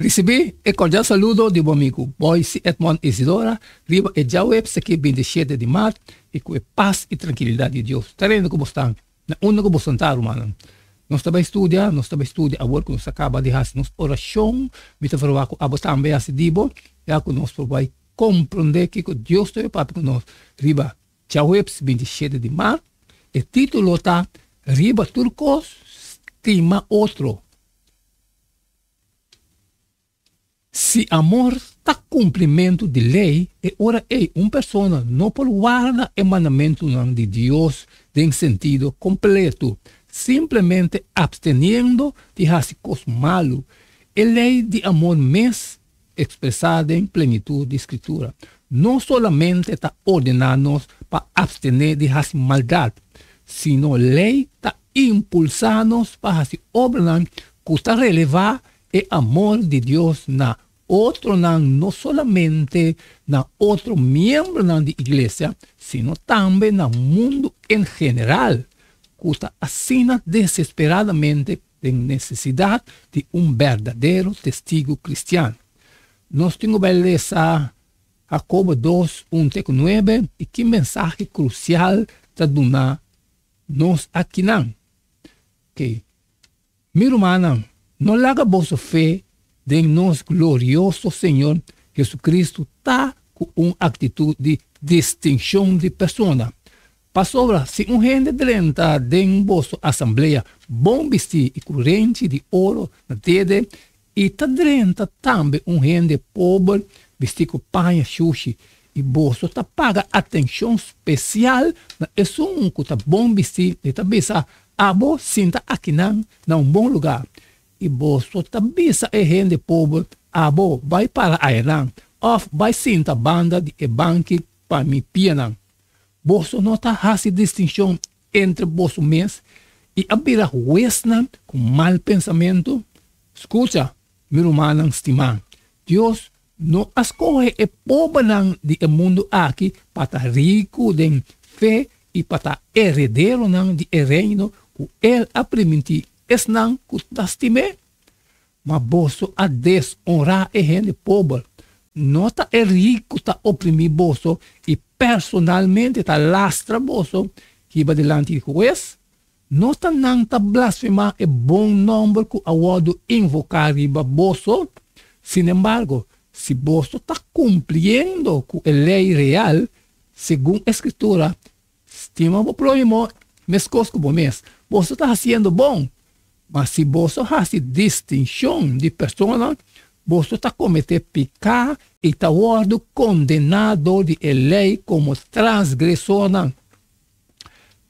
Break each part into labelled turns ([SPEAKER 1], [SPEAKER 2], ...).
[SPEAKER 1] Risibí e kordial saludo di bo amigu Boyce Edmond Isidora riba e djaweps aki 27 di mart i ku e pas i trankilidat di Dios ta reina ku bo stan na unda ku bo santá rumannan. Nos ta bai studia, nos ta bai studia awor ku nos a kaba di hasi nos orashon. Mi ta ferwagt ku abo tambe a hasi di bo, ya ku nos por bai komprondé kiko Dios ta bai papia ku nos riba djaweps 27 di mart. E título ta Riba tur kos stima otro. Si amor ta kumplimentu di lei, e ora ei un persona no por warda e mandamentunan di Dios den sentido kompletu, simplemente apsteniendo di hasi kos malu. E lei di amor mes, ekspresá den plenitut di Skritura, no solamente ta ordená nos pa apstené di hasi maldat, sino lei ta impulsá nos pa hasi obranan ku ta relevá e amor di Dios na otronan, no solamente na otro miembronan di iglesia, sino tambe na mundu en general, ku ta asina desesperadamente den nesesidat di un berdadero testigu kristian. Nos tin ku bai lesa Hakobo 2, 1 te ku 9 i ki mensahe krusial ta duna nos akinan. Oke. Mi rumannan, no laga boso fe den nos glorioso Señor Jesucristo ta ku un aktitut di distinshon di persona. Pasobra si un hende drenta den boso asamblea bon bistí i ku renchi di oro na dede, i ta drenta tambe un hende pober bistí ku paña shushi, i boso ta paga atenshon spesial na esun ku ta bon bistí i ta bisa, Abo sinta akinan na un bon lugá, i boso ta bisa e hende pober, Abo bai para ayanan, òf bai sinta banda di e banki pa mi pianan. Boso no ta hasi distinshon entre boso mes i a bira huesnan ku mal pensamentu? Skucha, mi rumannan stimá, Dios no a skohe e pobernan di e mundu aki pa ta riku den fe i pa ta herederonan di e Reino ku el a primintí esnan ku ta stim'é. Ma boso a desonrá e hende pober. No ta e riku ta oprimí boso i personalmente ta lastra boso hiba dilanti di hues? No ta nan ta blasfemá e bon nòmber ku a wòrdu invoká riba boso? Sinembargo, si boso ta kumpliendo ku e lei real, segun e Skritura, Stima bo próhimo meskos ku bo mes, boso ta hasiendo bon. Ma si boso hasi distinshon di persona, boso ta kometé piká i ta wòrdu kondená dor di e lei komo transgresornan.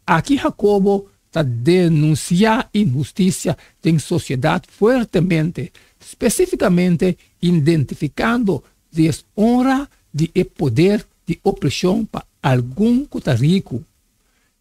[SPEAKER 1] Aki Hakobo ta denunsiá inhustisia den sosiedat fuertemente, spesífikamente identifikando deshonra di e poder di opreshon pa algun ku ta riku.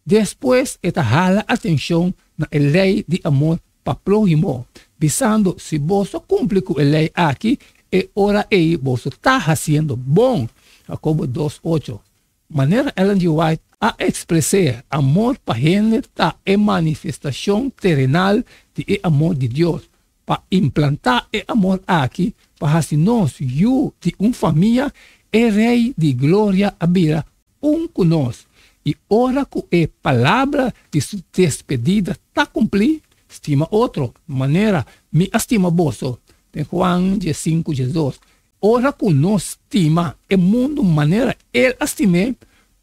[SPEAKER 1] Despues e ta hala atenshon na e lei di amor pa próhimo, bisando, Si boso kumpli ku e lei aki, e ora ei boso ta hasiendo bon. Hakobo 2, 8. Manera Ellen G. White a ekspres'é, amor pa hende ta e manifestashon terenal di e amor di Dios. Pa implantá e amor aki pa hasi nos yu di un famia, e Rei di Gloria a bira un ku nos. I ora ku e palabra di su despedida ta kumplí, Stima otro, manera mi a stima boso, den Juan 15, 12, Ora ku nos stima e mundu manera El a stim'é,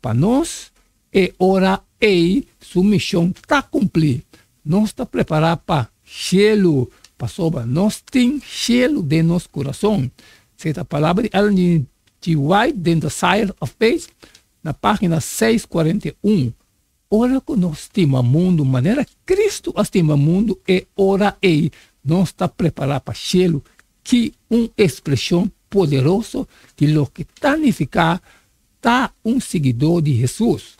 [SPEAKER 1] pa nos e ora ei su mishon ta kumplí. Nos ta prepará pa shelu, pasobra nos tin shelu den nos kurason. Esei ta palabra di Ellen G. White den Desire of Faith na página 641. Ora ku nos stima mundu manera Kristu a stima mundu, e ora ei nos ta prepará pa shelu. Ki un ekspreshon poderoso di loke ta nifiká ta un siguidó di Hesus!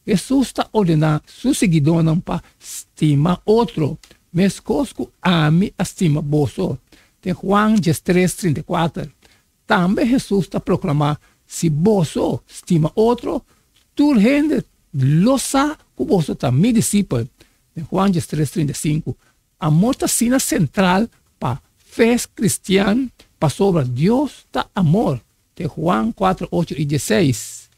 [SPEAKER 1] Hesus ta ordená su siguidónan pa stima otro, meskos ku ami a stima boso, den Juan 13, 34. Tambe Hesus ta proklamá, Si boso stima otro, tur hende lo sa ku boso ta mi disipel. Den Juan 13, 35. Amor ta asina sentral pa fe kristian. Pasobra Dios ta amor, te Juan 4, 8 i 16.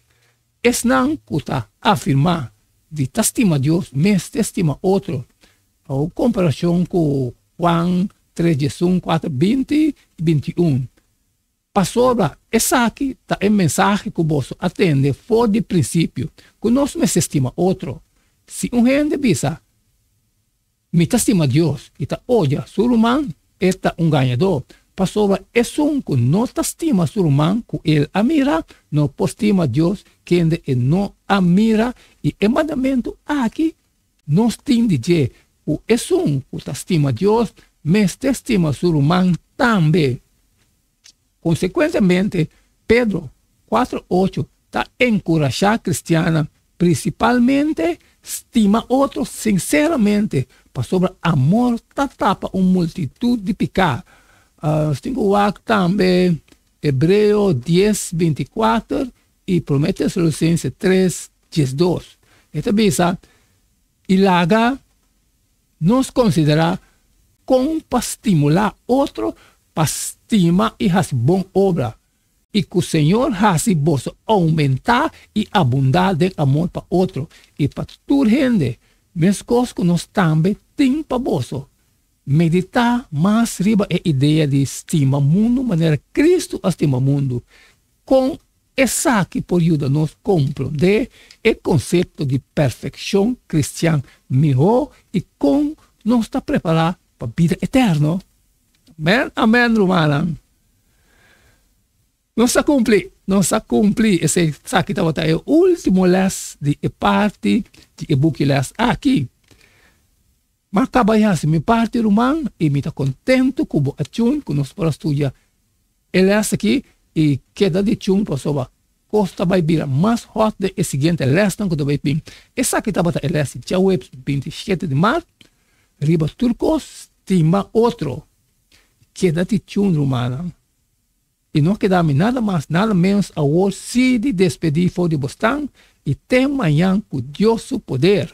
[SPEAKER 1] Esnan ku ta afirmá di ta stima Dios mester stima otro. Hou komparashon ku Juan 3, 11, 4, 20 i 21. Pasobra esaki ta e mensahe ku boso a tende for di prinsipio, ku nos mester stima otro. Si un hende bisa, Mi ta stima Dios, i ta odia su ruman, e ta un gañadó. Pasobra esun ku no ta stima su ruman ku el a mira, no por stima Dios kende e no a mira. I e mandamentu aki nos tin di dje, ku esun ku ta stima Dios mester stima su ruman tambe. Konsekuentemente, Pedro 4, 8 ta enkurashá kristiannan prinsipalmente stima otro sinseramente, pasobra amor ta tapa un multitut di piká. Nos tin ku wak tambe Hebreo 10, 24 i Promé Tesalonisense 3, 12. E ta bisa, I laga nos konsiderá kon pa stimulá otro pa stima i hasi bon obra, i ku Señor hasi boso oumentá i abundá den amor pa otro i pa tur hende, meskos ku nos tambe tin pa boso. Meditá mas riba e idea di stima mundu manera Kristu a stima mundu. Kon esaki por yuda nos komprondé e konsepto di perfekshon kristian mihó i kon nos ta prepará pa bida eterno? Amèn, amèn, rumannan. Nos a kumpli, nos a kumpli. Esaki tabata e último lès di e parti di e buki lès aki. M'a kaba di hasi mi parti, ruman, i mi ta kontentu ku bo a tune ku nos por a studia e lès aki i keda di tune pasobra kos ta bai bira mas hòt den e siguiente lèsnan ku ta bai bin. Esaki tabata e lès di djaweps 27 di mart. Riba tur kos, stima otro. Keda di tune, rumannan. I no keda mi nada mas nada menos awor si di despedí for di bosnan i te mañan ku Dios su poder.